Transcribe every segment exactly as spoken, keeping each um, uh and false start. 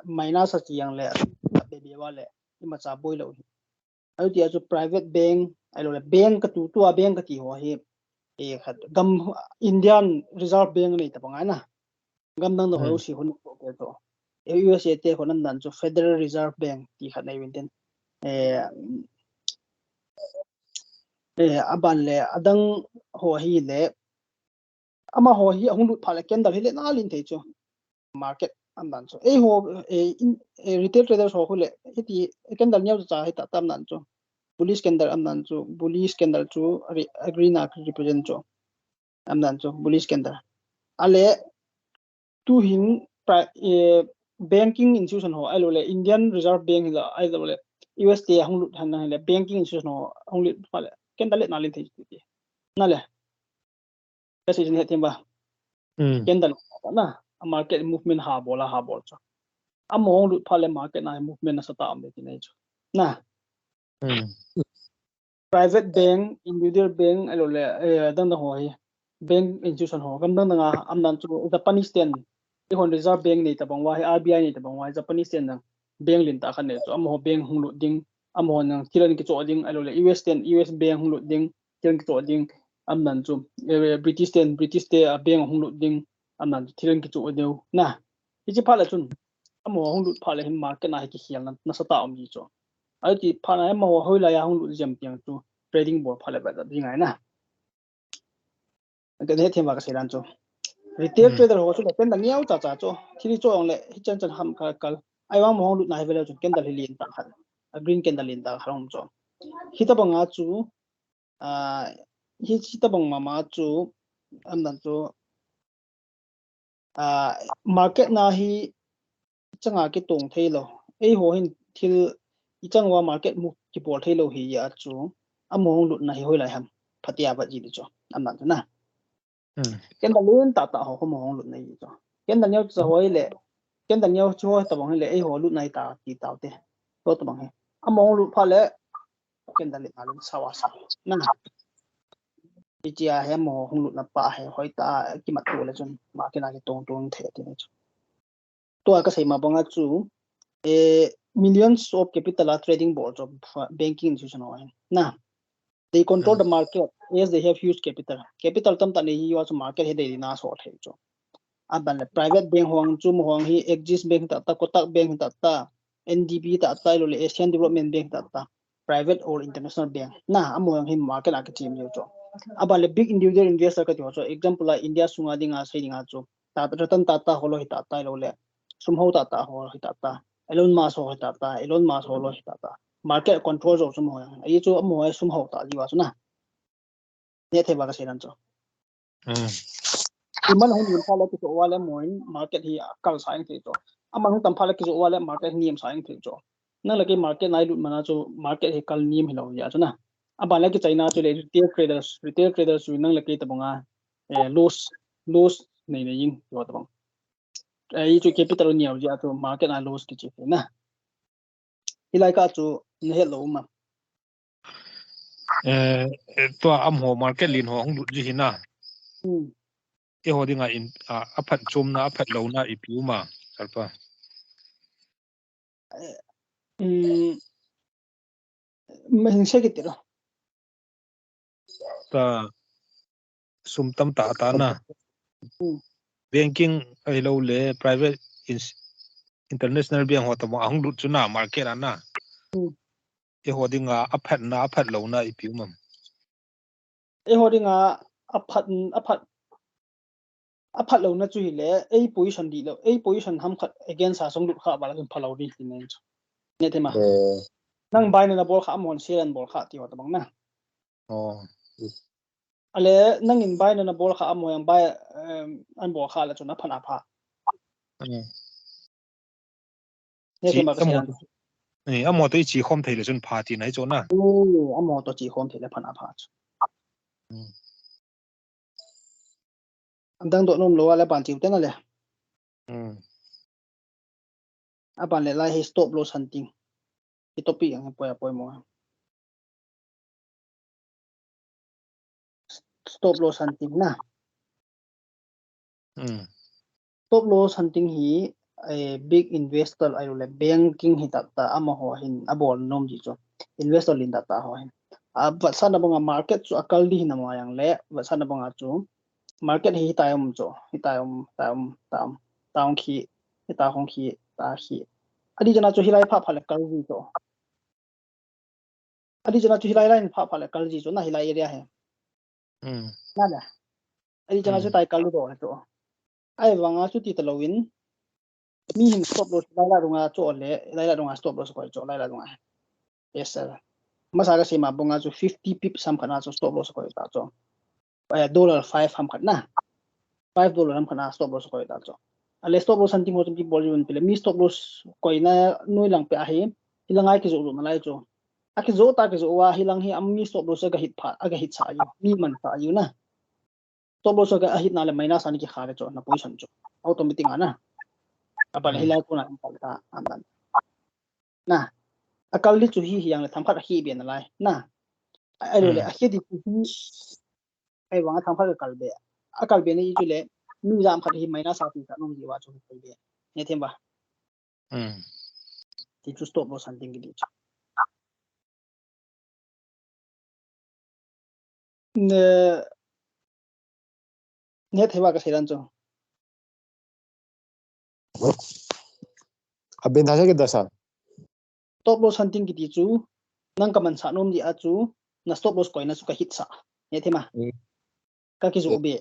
minus a chi jeng le, baby wa le, imacha boi lou hi. Ahi tia chu private bank, ahilou le bank kati, tua bank kati ho hi, e khat gam Indian Reserve Bank nei tabang ahi na. Gam dang dang ho si hun ko ke to. E U S A te ho nam dan chu Federal Reserve Bank ti khat nei vin tin. E, e, aban le adang ho hi le, amaho hi ahung lut phat le candle hi le na lin thei chu. Market am dan chu. Eiho, e, in, e, retail traders ho khu le, hiti, e, candle neo cha hi ta tam dan chu. Bullish candle am dan chu, bullish candle chu, re-, green a represent chu. Am dan chu, bullish candle. Ale, tu hin, pri-, e, banking institution ho, ahilou le, Indian Reserve Bank hi la, ahilou le, U S te ahung lut han na hi le, banking institution ho, ahung lut phat le, candle le na lin thei chu ti. Na le. Ka sei jin he thim ba. Candle na, a market movement ha bol a ha bol chu. Amaho hung lut phat le market na movement nasatah um le ti nei chu. Na. Private bank, individual bank, ahilou le, eh, dang dang ho hi. Bank institution ho, gam dang dang a, am dan chu Japanese ten, eihon Reserve Bank nei tabang wa hi, R B I nei tabang wa hi, Japanese ten dang, bank lin tah khat nei chu, amaho bank hung lut ding, amaho nang thil an kichoh ding, ahilou le U S ten, U S bank hung lut ding, thil an kichoh ding, am dan chu, eh, British ten, British te a bank hung lut ding, am dan chu, thil an kichoh ding, na. Hichi phat le chun, amaho hung lut phat le hin market na hi kikhel na, nasatah um ji chu. Ahi ti phat na, amaho hoilai a hung lut jeng piang chu, trading bol phat le ba ding ahi na. Ka he thim va ka sei dan chu. Retail trader ho chu le candle neo cha cha chu. Thil hi chu ong le hi chan chan ham kal kal. Ahivang amaho hung lut na hi ve le chu candle hi lin tah khat. A green candle lin tah khat um chu. Hitabang a chu, a, hi, hitabang mama chu, am dan chu, a, market na hi ichang a kitong thei lou. Eiho hin thil ichang uva market move kibol thei lou hi a chu. Amaho hung lut na hi hoilai ham. Phatea va ji di chu. Am dan chu na. Candle lin tah tah ho, amaho hung lut na hi chu. Candle neo cha ho hi le. Candle neo chu ho tabang hi le. Eiho lut na hi ta ti tau te. Ho tabang hi. Amaho hung lut phat le. Candle lin na lin sa wa sa. Na. Hichi a hi amaho hung lut na pa hi. Hoi ta kimat tu le chun. Market na kitong tong thei ti na chu. Tua ka sei ma bang a chu, eh, millions of capital a trading bol chu banking institution ho hin. Na, they control the market as they have huge capital. Capital tamtah nei hi uva chu market hi dei dei na so thei chu. Aban le private bank ho chu amaho hi Axis Bank tah tah, Kotak Bank tah tah, N D B tah tah, ahilou le Asian Development Bank tah tah. Private or international bank. Na, amaho hi market a kichem jeng chu. Aban le big individual investor kati ho chu. Example a India sunga dinga sei dinga chu. Tata, Ratan Tata ho lou hi tah tah ahilou le. Sum ho tah tah ho hi tah tah. Elon Musk ho hi tah tah. Elon Musk ho lou hi tah tah. Market control jou chu amaho. Ahi chu amaho sum ho tah ji uva chu na. Ne thei ba ka sei dan chu. Iman hung lim phat le kijo uva le amaho market hi akal sa ing thei chu. Aman hung tam phat le kijo uva le market hi niam sa ing thei chu. Nang le kei market na ilut mana chu market hi kal niam hilou jeh a chu na. Aban le kichaina chu le retail traders, retail traders chu nang le kei tabang a, eh, loss, loss nei nei in, tabang. Eh, hichu capital neo jeh a chu market na loss kichi na. Hilai kah chu nahet lou um am? Eh, eh, tua amaho market lin ho hung lut ji hi na. Hmm. Eiho dinga in, a, aphatchomna, aphatlouna ipi um a, Sir pa? Eh, um, ma hin sei kit tiro. Ta sum tamtah tah na. Hmm. Banking ahilou le private ins-, international bank ho tabang ahung lut chu na market a na. Hmm. Eiho dinga aphatna, aphatlouna ipi um am? Eiho dinga aphat, aphat, aphatlouna chu hile, ei position dihlou, ei position ham khat against a sung lut kha uva le chun phalou ding ti nei chu. Ne thei ma. Eh. Nang buy na nabol kha, amahon sell anabol kha ti ho tabang na. Oh. Ale, nangin buy na nabol kha, amaho jong buy, em, anabol kha le chun aphat na apha. Hmm. Ne thei ma ka sei dan. Eh, amaho toh ichi khom thei le chun pha ti na hi chu na. Oh, amaho toh chi khom thei le phat na apha chu. Hmm. Adang doh nom lou a le ban chiu te na le. Hmm. Aban le lai hi stop loss hunting. Hi topic jong hi poi a poimo. Stop loss hunting na. Hmm. Stop loss hunting hi, eh, big investor ahilouleh banking hi tah tah amaho hin abol nom ji chu. Investor lin tah tah ho hin. A, vetsahna banga market chu akal di hin ama jong le, vetsahna banga chu market hi hitia um chu, hitia um, hitia um, hitia um, hitia um khi, hitia hung khi, hitia khi. Adih chana chu hilai pha pha le kal ji chu. Adih chana chu hilai line pha pha le kal ji chu na hilai area hi. Hmm. Na le. Adih chana chu Hmm. tai kal doh chu. Ahivanga chu ti talou in. Mi hin stop loss lai la dunga chu le, lai la dunga stop loss koi chu, lai la dunga. Yes sir. Masa kasei ma banga chu fifty pip sam khat na chu stop loss koi ta chu. Eh, dollar five ham khat na. Five dollar ham khat na stop loss koi ta chu. Ale stop loss hunting ho chu mi bol jun pile mi stop loss koina noi lang pe ahi. Hilanga kijoh joh nalai chu. Akijoh ta kijoh uva hilang hi am mi stop loss aga hit pha, aga hit sa ahi. Mi man sa ahi na. Stop loss aga hit na le minus ani kikha le chu na position chu. Automatic ana. Abang Hmm. hilai kona ta am dan. Na. Akal di chu hi hi jong le themkhat ahi be nalai. Na. Ahilouleh Hmm. ahi di chu hi. Ahivanga themkhat akal be. Akal be ni chu le mi jam khat hi minus a ti sa nom ji uva chu kal be. Hethem uva. Hmm. Ti chu stop loss hunting kiti chu. Ne, hethem uva kasei dan chu. Abin tha se ke da sa. Stop loss hunting kiti chu, nang kaman sa nom di a chu, na stop loss koina chu ka hit sa. Hethem a. Hmm. Ka kijoh be.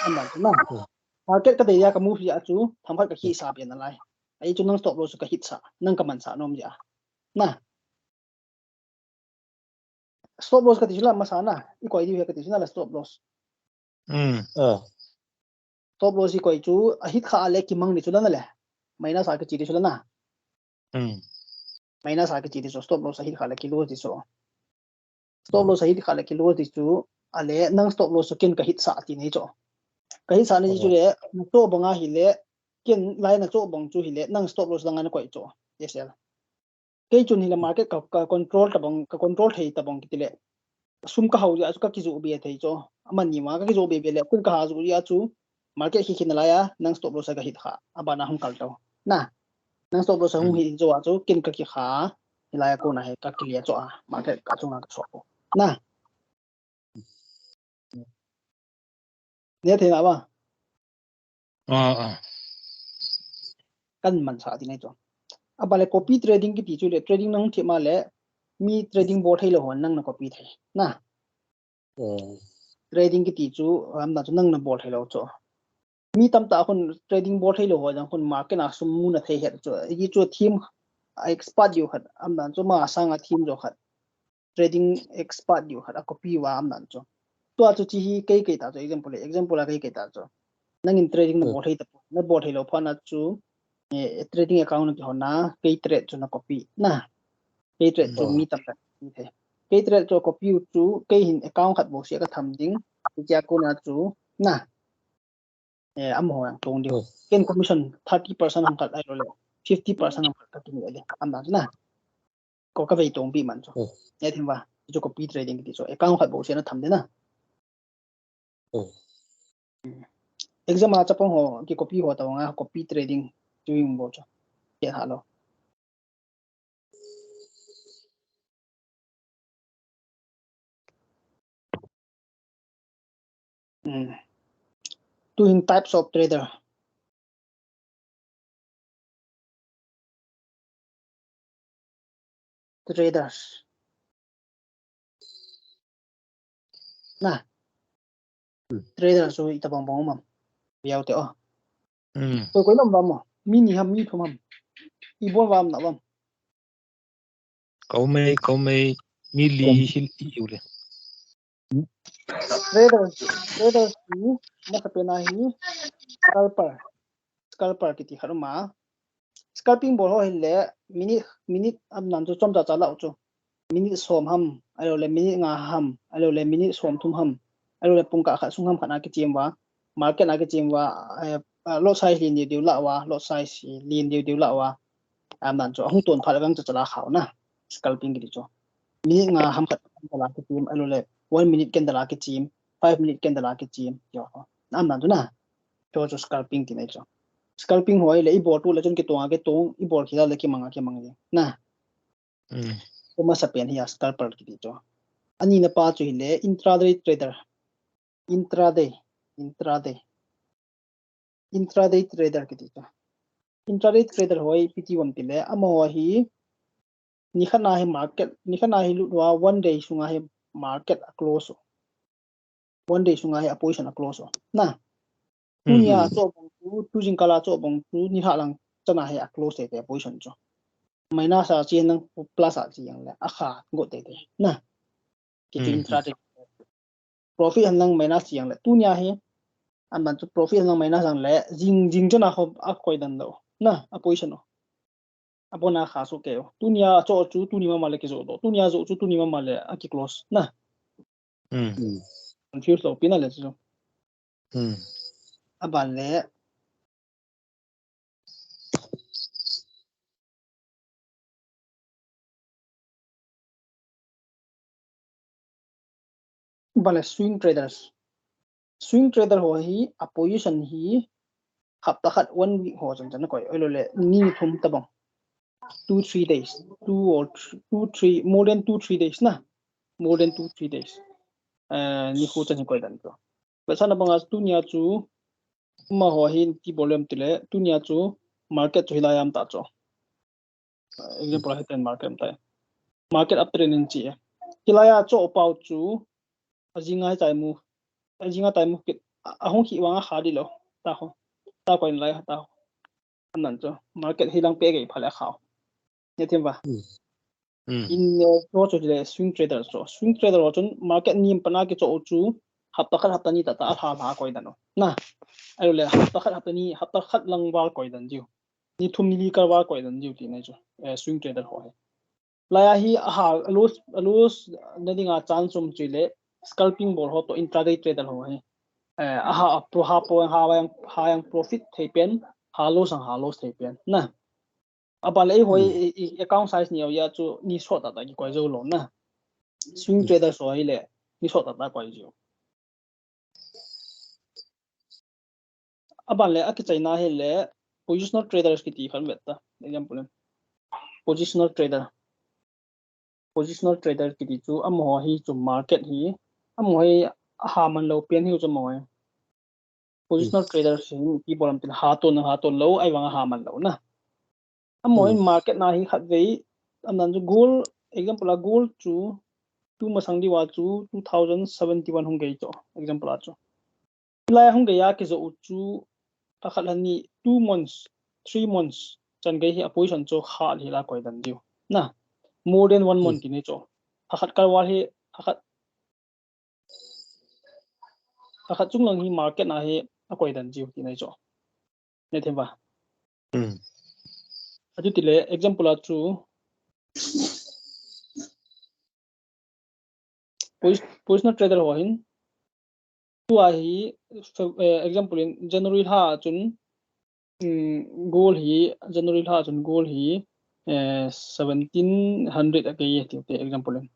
Am dan chu na. Hmm. Market ka dei a ka move di a chu, themkhat ka hit sa be nalai. Ahi chu nang stop loss chu ka hit sa. Nang kaman sa nom di a. Na. Stop loss kati chu la masa na. I koi diu hi kati chu na la stop loss. Hmm. Ah. Stop loss i koi chu a hit kha le kimang ni chu la na le. Minus a kichi di chu la na. Hmm. Minus a kichi di chu stop loss a hit kha le ki lose di chu. Stop loss a hit kha le ki lose di chu. Ale nang stop loss chu ken ka hit sa ti ni chu. Ka hit sa ni chu Oh. le, na chu banga hi le, ken lai na chu bang chu hi le, nang stop loss langa na koi chu. Yes, yes. Kei chun hi le market ka, ka control tabang, ka control thei tabang kiti le. Sum ka hau ya chu ka kijoh be thei chu. Aman ni ma ka kijoh be be le, kun ka ha joh ya chu. Market khi khi nalai a, nang stop loss ka hit kha. Abana hung kal tau. Na. Nang stop loss hung Hmm. hit chu a chu, ken ka kikha. Hilai a kona hi ka clear chu a. Market ka chunga ka so. Na. Ne thei na ba? Ah, ah. Kan man sa ti nei chu. Abale copy trading kiti chu le, trading nang thi ma le, mi trading bol thei lou hon nang na copy thei. Na. Oh. Trading kiti chu, am na chu nang na bol thei lou chu. Mi tamtah khun trading bol thei lou ho jong khun market a sum mu na thei het chu. Iji chu thim a expert diu khat, am dan chu ma sanga thim jo khat. Trading expert diu khat a copy uva am dan chu. Tua chu chi hi kei kei ta chu example, example a kei kei ta chu. Nangin trading na Hmm. bol thei ta, na bol thei lou phat na chu, eh, trading account na kihon na, kei trade chu na copy na. Kei trade chu Hmm. mi tamtah copy thei. Kei trade chu copy u chu, kei hin account khat bou sia ka tham ding. Kei kona chu, na. Eh, amaho jong tong diu. Hmm. Ken commission thirty percent ham khat ahilouleh, fifty percent ham khat ka kineh ding. Am dan chu na. Ko ka vei tong pi man chu. Hmm. Ne thim uva, chu copy trading kiti chu. Account khat bou sia na tham ding na. Hmm. Exam a chapang ho, ki copy ho tabang a, copy trading, chu yung bou chu. Ke ha lo. Hmm. Tu hin types of trader. Traders. Na. Hmm. Traders chu itabang bang um am. Viau te o. Hmm. Koi koi lam vam mo. Mi ni ham, mi thum ham. Ibol vam na vam. Kaumei, kaumei, mi li Kom. Hi, hi u le. Traders, traders chu, masa pena hi, scalper. Scalper kiti khat um a. Scalping bol ho hi le, minute, minute am nan chu chomcha cha lau chu. Minute som ham, ahilouleh minute nga ham, ahilouleh minute som thum ham, ahilouleh pungkah khat sung ham khat na kichem uva. Market na kichem uva, eh, ah, lot size lien diu diu la uva, lot size lien diu diu la uva. Am nan chu, ahung ton phat le vang chu chala khau na. Scalping kiti chu. Minute nga ham khat candle a kichem, ahilouleh one minute candle a kichem, five minute candle a kichem, yo. Am nan chu na. Chu chu scalping ti nei chu. Scalping ho ahile, ibol tu le chun kitung a kitung, ibol khel le kimang a kimang ding. Na. Hmm. Ko masapen hi a scalper kiti chu. Anina pa chu hile, intraday trader. Intraday. Intraday. Intraday trader kiti chu. Intraday trader ho hi ipi ti ham tile, amaho hi nikhat na hi market, nikhat na hi lut uva, one day sunga hi market a close u. One day sunga hi a position a close u. Na. Tunia, hmm, cho bang chu, tu jingkal a cho bang chu, nilhah lang chana hi a close teitei a position chu. Minus a chi nang plus a chi jeng le, a kha got teitei. Na. Kiti, hmm, intraday. Profit hen lang minus chi jeng le. Tunia hi, aman chu profit hen lang minus jeng le, jing, jing chana ho a koi dan lou. Na, a position u. Abona kha soh kei u. Tunia cho chu tuni mama le kijoh doh. Tunia joh chu tuni mama le a ki close. Na. Hmm. Confuse lou pi na le chu. Hmm. Aban le. Aban le swing traders. Swing trader ho hi a position hi hapta khat, one week ho chan chan a koi. Ahilou le ni thum tabang. Two, three days. Two or three, two, three, more than two, three days na. More than two, three days. Eh, ni khu chan hi koi dan chu. Vetsahna banga tunia chu, amaho hin ipi bol em tile, tunia chu market chu hilai a um ta chu. Eh, example, hitin market um tai. Market uptrend in chi e. Hilai a cho pau chu, ajing a hi tai mu. Ajing a tai mu kit. A, ahung khi vang a kha di lou. Ta ho. Ta koi lai ta ho. Aman chu. Market hilang pe gei pha le a kha u. Ne thim va. Hmm. Hmm. In, eh, cho chu le swing trader cho. Swing trader ho chun market ni um pana kicho u chu hapta khat hapta ni tah tah a lha lha koi dan u. Na. Ahilou le hapta khat hapta ni, hapta khat lang val koi dan diu. Ni thum ni li kal val koi dan diu ti nai chu. Eh, swing trader ho hi. Lai a hi a ha, a loss, a loss na dinga chance um chu le scalping bol ho toh intraday trader ho hi. Eh, a ha, a pro, ha po, ha yang, ha yang profit thei pen, ha loss ang ha loss thei pen. Na. Aban le eiho, hmm, i, i, account size ni a chu ni sot tah tah kikoi jou lou na. Swing, hmm, trader ho hi le ni sot tah tah koi jou. Aban le a kichaina hi le positional traders kiti khat vet ta. Example, positional trader. Positional trader kiti chu amaho hi chu market hi, amaho hi a ha man lou pen hi chu amaho hi. Positional, hmm, trader hi ipi bol em tile ha ton, ha ton lou, ahivang a ha man lou na. Amaho hi, hmm, market na hi khatvei, aman chu gold, example a gold chu, tu masang diu a chu two thousand seventy-one hung gei chu, example a chu. Lai hung gei a kijoh u chu, pakhat lhani, two months, three months, chan gei hi a position chu kha le la koi dan diu. Na, more than one month, hmm, ti nai chu. Pakhat kal val hi, pakhat, pakhat chung lang hi market na hi a koi dan diu ti nai chu. Ne thim va. Hmm. Achu tile example a chu, posi-, positional trader ho hin, tua hi, eh, example in January lha a chun, um, gold hi, January lha a chun gold hi, eh, seventeen hundred a kei e tiu te, example in.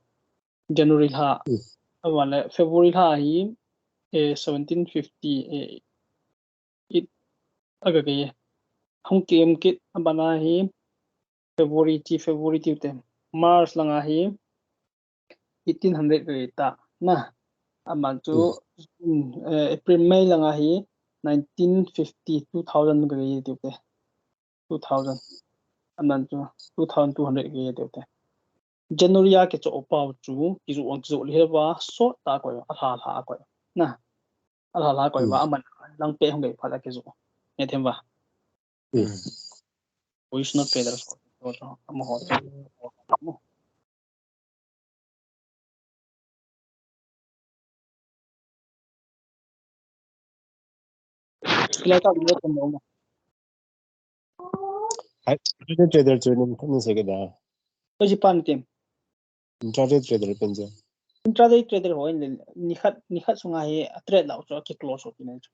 January lha. Hmm. Aban le February lha hi, eh, seventeen fifty, eh, it a ka kei e. Hung ki em kit, aban a hi February ti, February tiu te. March lang a hi eighteen hundred ka kei ta. Na, aman chu, hmm, eh, April, May lang a hi nineteen fifty, two thousand ka kei tiu te. Two thousand. Aman chu two thousand two hundred ka kei tiu te. January a kichoh pau chu, kijoh ang kijoh le hel va, sot tah a koi, a lha lha a koi. Na. A lha lha koi va, hmm, aman lang pe hung gei phat a kijoh. Ne thim va. Hmm. Positional trader so, so, so, amaho. Hilai ka mo ko mo. Hai, trader, trader chu nin, nin se ke da. Ko ji pan tim. Intraday trader pen je. Intraday trader ho in le, nikhat, nikhat sunga hi a trade lou chu a ki close u ti nai chu.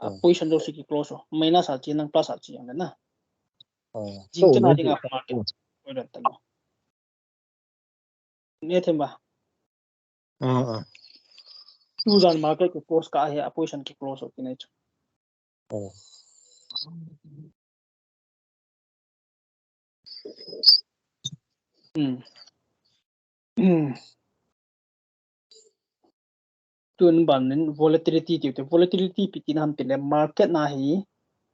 A, hmm, position jouse ki close u. Minus a chi nang plus a chi ang na. Hmm. Jing so, chana ding a market. Koi dan ta lo. Ne thim va. Ah, ah. Tujan market ki close ka hi a position ki close u ti nai chu. Hmm. Hmm. Hmm. Tun ban in volatility tiu te, volatility ipi tina ham tile market na hi,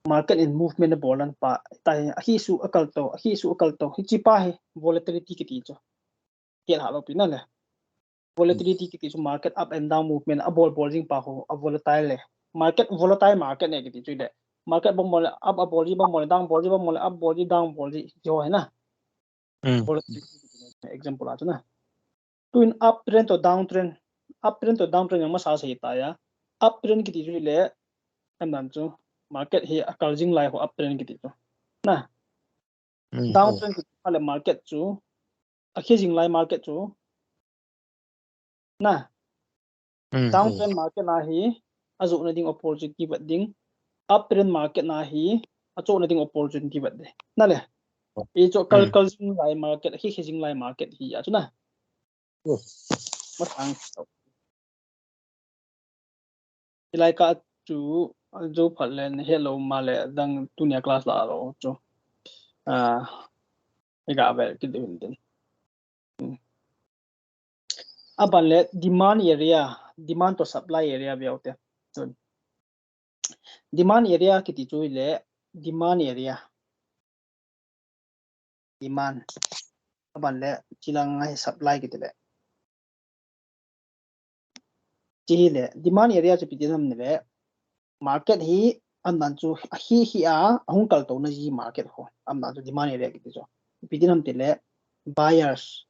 market in movement abol an pa, ta hi, ahi su akal to, ahi su akal to, hichi pa hi volatility kiti chu. Hial ha lo pi na le. Volatility kiti chu market up and down movement abol bol jing pa ho, a volatile le. Market, volatile market ne kiti chu le. Market bang mole, up abol ji bang mole, down bol ji bang mole, up bol ji, down bol ji, jo hai na. Volatility example a chu na. Tun uptrend to downtrend, uptrend to downtrend yang masa sei ta ya. Uptrend kiti chu le, em dan chu, market hi akal jing lai ho uptrend kiti chu. Na. Downtrend kiti chu le market chu, akhia jing lai market chu. Na. Downtrend market na hi, ajoh na ding opportunity vet ding. Uptrend market na hi, achoh na ding opportunity vet ding. Na le. Hichu kal, kal jing lai market, akhia, khia jing lai market hi a chu na. Masang. Hilai ka chu, jo phat le, hello ma le, dang tunia class la lo chu. Ah, iga vel kit ding tin. Hmm. Aban le demand area, demand to supply area veu te. Chun. Demand area kiti chu le demand area. Demand. Aban le chilang ngai supply kiti le. Chi hi le demand area chu ipi ti nam ni le. Market hi, am dan chu, ahi hi a, ahung kal to na ji market ho. Am dan chu demand area kiti chu. Ipi ti nam ti le, buyers.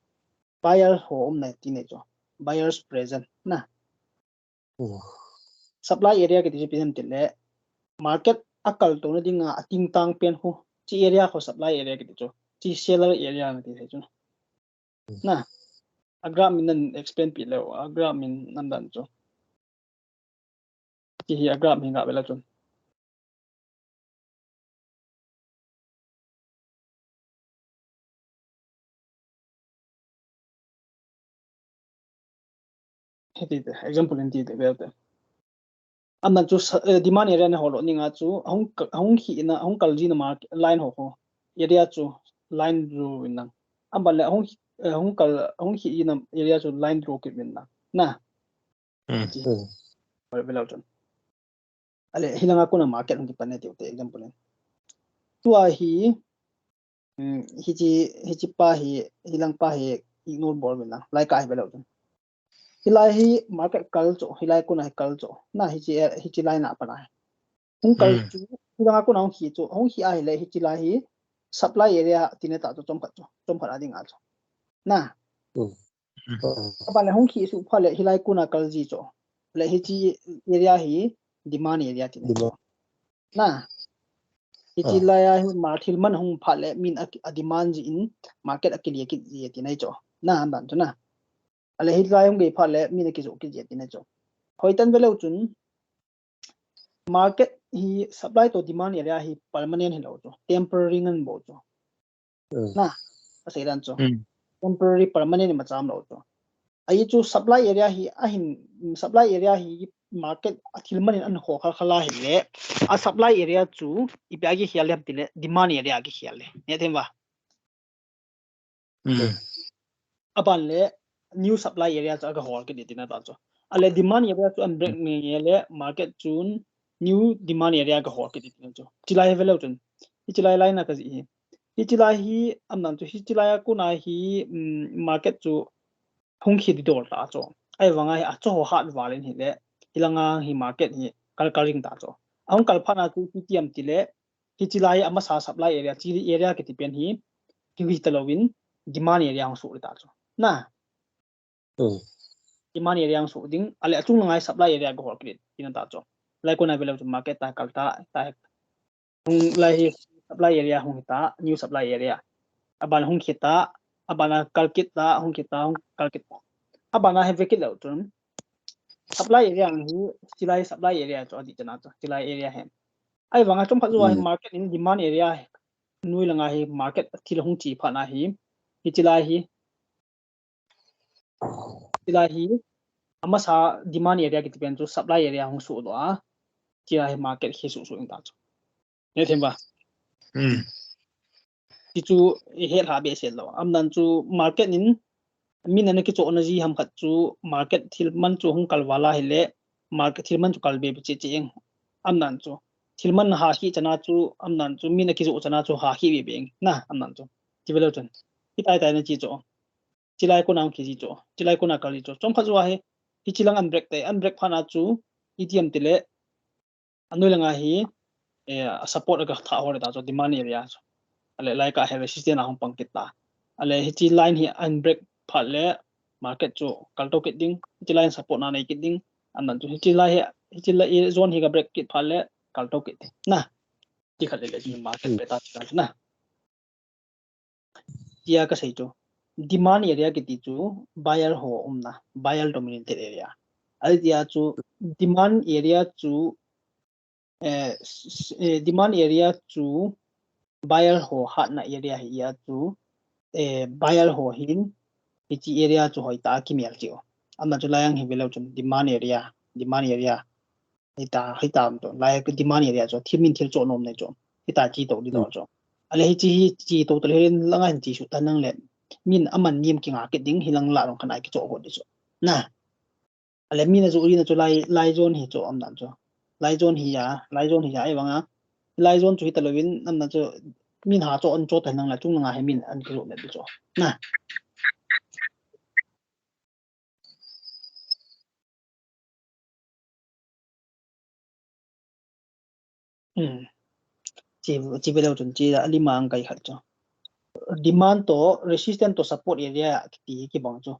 Buyers ho um na ti ne chu. Buyers present na. Supply area kiti chu ipi ti nam ti le, market akal to na ding a, ating tang pen ho. Chi area ho supply area kiti chu. Chi seller area na ti thei chu. Na. A graph min nan explain pi leu, a graph min nan dan chu. Chi hi a graph min ga vela chun. Hiti te, example in ti te, vel te. Am dan chu sa-, eh, demand area na holo ninga chu, ahung ka-, ahung hi na, ahung kal ji na mark line ho ho. Area chu line draw win lang. Am ban le ahung, eh, ahung kal, ahung hi na area chu line draw kit win lang. Na. Ti. Vel, vel chun. Ale, hilanga kona market hung kipan e tiu te, example in. Tua hi, um, hichi, hichi pa hi, hilang pa hi, ignore bol vin lang. Lai ka hi velo chun. Hilai hi market kal chu, hilai kona hi kal chu. Na hichi, hichi lai na pa na. Hung kal chu, hilanga kona hung hi chu, hung hi a hile, hichi lai hi, supply area tina ta chu, chomkhat chu, chomkhat a ding a chu. Na. Apa le hung hi su pha le, hilai kona kal ji chu. Le hichi area hi, demand area tina chu. Na. Hichi lai a hi ma thil man hung pha le min a, a demand ji in market a kilia kit ji ti nai chu. Na han dan chu na. Ale hi lai hung gei pha le min a kijo kit ji ti nai chu. Hoi tan velo chun market hi supply to demand area hi permanent hi lo chu. Temporary ngan bo chu. Na, asei dan chu. Temporary permanent ma cham lo chu. Ai chu supply area hi ahin, supply area hi market a thil man in an ho khal khala hi le. A supply area chu ipi a kikhel le ham ti le demand area a kikhel le. Ne them va. Aban le new supply area chu aga hol kit tina ta chu. Ale demand area chu an break ni le market chun new demand area aga hol kit tina chu. Chilai velo chun. Chilai lai na ka ji hi. Hichi lai hi, am dan chu, hichi lai a kona hi, um, market chu hung hi di dol ta chu. Ai vanga hi, a chu ho hat valin hi le, hilanga hi market hi kal kal ring ta chu. Ahung kal pha na chu, ipi ti am ti le, hichi lai a masa supply area, chi area kiti pen hi, hi hi ta lovin, demand area hung su ta chu. Na. Demand area hung su ding, ale achung langa hi supply area ga hol kit tina ta chu. Lai kona velo chu market ta kal ta, ta hung lai hi supply area hung hi ta, new supply area. Aban hung hi ta, aban a kal kit ta, hung hi ta, hung kal kit ta. Aban a hi ve kit lo chun. Supply area hi, chilai supply area chu adi chana chu, chilai area hi. Ai vanga chomkhat chu hi market in demand area hi. Nui langa hi market thil hung chi pha na hi. Hichi lai hi. Chilai hi, amasa demand area kiti pen chu supply area hung su do a. Chilai hi market hi su su in ta chu. Ne thim ba. Hmm. Ti chu i het ha be se lo. Amdan chu market in min ana kichohna ji ham khat chu market thil man chu hung kal vala hile market thil man chu kal be be che che eng. Amdan chu thil man ha hi chana chu amdan chu min a kijoh chana chu ha hi be be eng. Na amdan chu. Ti ve lo chun. Hi tai tai na chi chu. Chilai kona hung kiji chu. Chilai kona kal ji chu. Chom khat chu ahi. Hichi lang an break te. An break phat na chu. Itiam tile. Anoi langa hi, eh, a support ka tha hore ta chu demand area chu. Ale lai ka he resistance a hung pang kit ta. Ale hichi line hi an break phat le market chu kal to kit ding. Hichi line support na nei kit ding. Amdan chu hichi lai hi, hichi lai zone hi ka break kit phat le kal to kit ding. Na. Ti khat le le chu market beta chu na. Tia ka sei chu. Demand area kiti chu buyer ho umna, buyer dominated area. Ahi tia chu demand area chu, eh, s-, s-, eh, demand area chu buyer ho hatna area hi a chu, eh, buyer ho hin hichi area chu hoi ta kimel chi o. Amna chu lai ang hi ve lo chun demand area, demand area. Hita, hita um to. Lai ka demand area chu, thil min thil chu nom nei chu. Hita chi to di no chu. Ale hichi hi chi to to le langa hin chi su ta nang le. Min aman niam kinga kit ding hi lang la rong khana kicho go di chu. Na. Ale min a zu ri na chu lai, lai zone hi chu amdan chu. Lai zone hi ya, lai zone hi ya, ai vanga. Lai zone chu hita lovin amdan chu min ha chu an chu ta nang la chung nga hi min an kizo ne di chu. Na. Hmm. Chi, chi ve lo chun chi a lima ang kai khat chu. Demand to resistance to support area kiti hi kibang chu.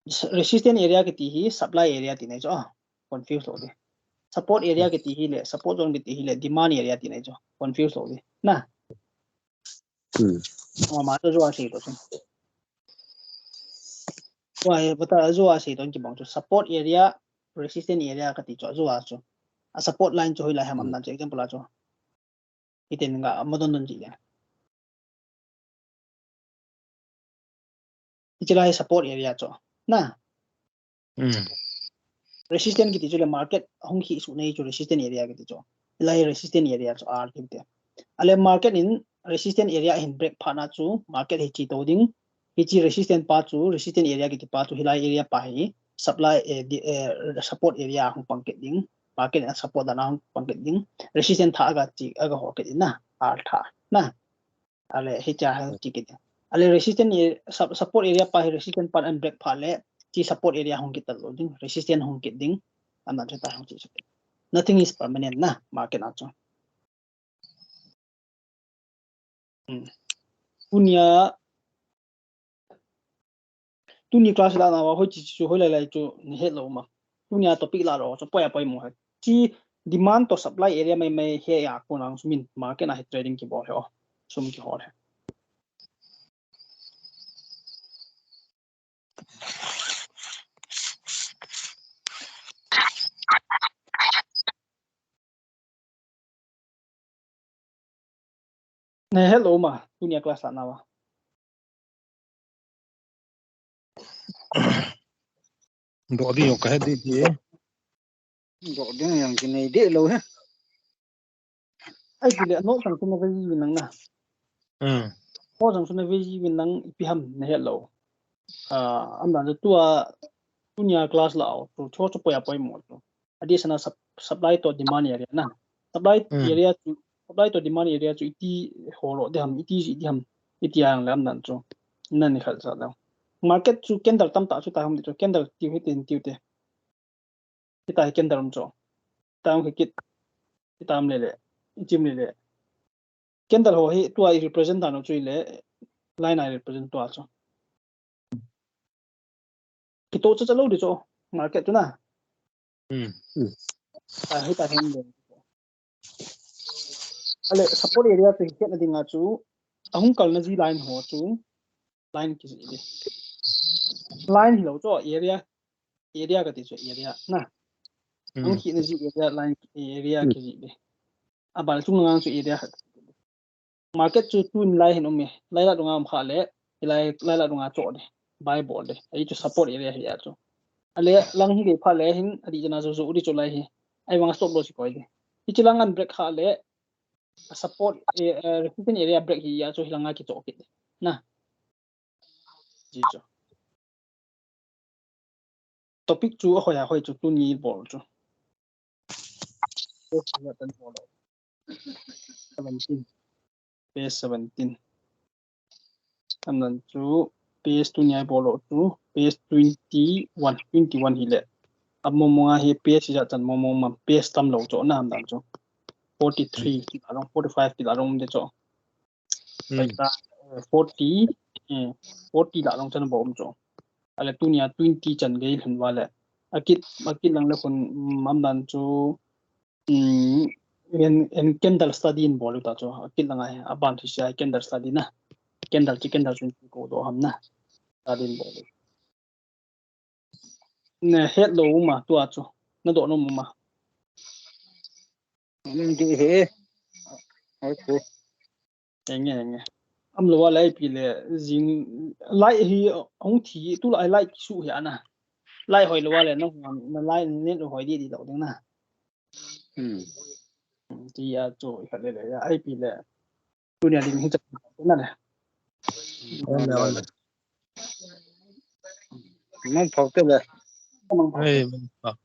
S-, resistance area kiti hi supply area ti nei chu. Ah, confuse lo de. Support area kiti hi le, support zone kiti hi le, demand area ti nei chu. Confuse lo de. Na. Hmm. Ama ma chu a sei to chu. Wai, bata a zu a sei to kibang chu support area, resistance area kati chu a zu a chu. A support line chu hoi lai ham amdan chu example a chu. Iten nga ma don don ji le. Hichi lai support area chu. Na. Hmm. Resistance kiti chu le market hung hi su nei chu resistance area kiti chu. Lai resistance area chu a kiti. Ale market in resistance area hin break phat na chu market hichi to ding. Hichi resistance pa chu, resistance area kiti pa chu, hilai area pa hi supply, eh, di, eh, support area hung pang kit ding. Market in support dan a hung pang kit ding. Resistance tha aga chi, aga ho kit ding na. A tha na. Ale hicha ha chi kit ding. Ale resistance a-, sup-, support area pa hi resistance pa an break phat le chi support area hung kit ta lo ding. Resistance hung kit ding. Amdan chu ta hung chi chu. Nothing is permanent na market a chu. Hmm. Tunia, tuni class la na wa hoi chi chu hoi lai lai chu ni het lo ma. Tunia topic la lo chu poi a poi mo he. Chi demand to supply area mai mai he ya ko nang sumin market na he trading kibol he o. Sum kihol he. Ne hello ma, tunia class la na wa. Doh ding jong ka he ding ti. Doh ding jong kinei deh lou he. Ai ti le, no chang chu na ve ji vin lang na. Hmm. No chang chu na ve ji vin lang ipi ham na het lou. Ah, amdan chu tua, tunia class la o, chu chu chu poi a poi mo chu. Additional sup-, supply to demand area na. Supply Hmm. area chu, supply to demand area chu iti holo ding ham, iti ji ding ham, iti ang le amdan chu. Nan ni khal sa lou. Market chu candle tam ta chu ta ham ti chu, candle tiu hi tin tiu te. Hitia hi candle um chu. Tam hi kit. Hitam le le. Ichim le le. Candle ho hi tua i represent dan u chu i le. Line a i represent tua chu. Kito cha cha lou di chu. Market chu na. Hmm. Ah, hitia hi le. Ale support area chu hi khet na ding a chu. Ahung kal na ji line ho chu. Line kiji di. Line hi lou chu area. Area kati chu area na. Hmm. Ahung khet na ji area line area Hmm. kiji di. Abal chung lang chu area khat. Market chu tun lai hin um e. Lai la dunga um kha le. Lai, lai la dunga cho di. Buy bol di. Ai chu support area hi a chu. Ale lang hi kei pha le hin adi jana chu chu di chu lai hi. Ai wang stop loss koi di. Hichi lang an break kha le. A support, eh, eh, resistance area break hi a chu hilanga kichoh kit. Na. Ji chu. Topic chu ahoi ahoi chu tuni bol chu. Seventeen. Page seventeen. Amdan chu page tuni a bol chu page twenty-one, twenty-one hi le. Among mong a hi page ijat chan mong mong ma page tam lou chu na amdan chu. Forty-three kila long, forty-five kila long de chu. Hmm. Paisa, eh, forty, eh, forty la long chan bol chu. Ale tunia twenty chan gei lhun va le. Akit, akit lang le khun, mm, amdan chu, mm, en, en candle study in bol ta chu. Akit lang ai, aban thi sia candle study na. Candle chi candle chun ko do ham na. Study in bol. Ne het lou ma tua chu. Na do nom ma. Ning di he. Hai chu. Enge, enge. Am lou va lai pi le jing lai hi hung thi tu lai lai kisu hi ana. Lai hoi lou va le na hung na lai net hoi di di lou ding na. Hmm. Ti a chu i khat le le ya ai pi le. Tunia ding hi chan na le. Ole, ole. Mong phau te le. Ei, mong phau.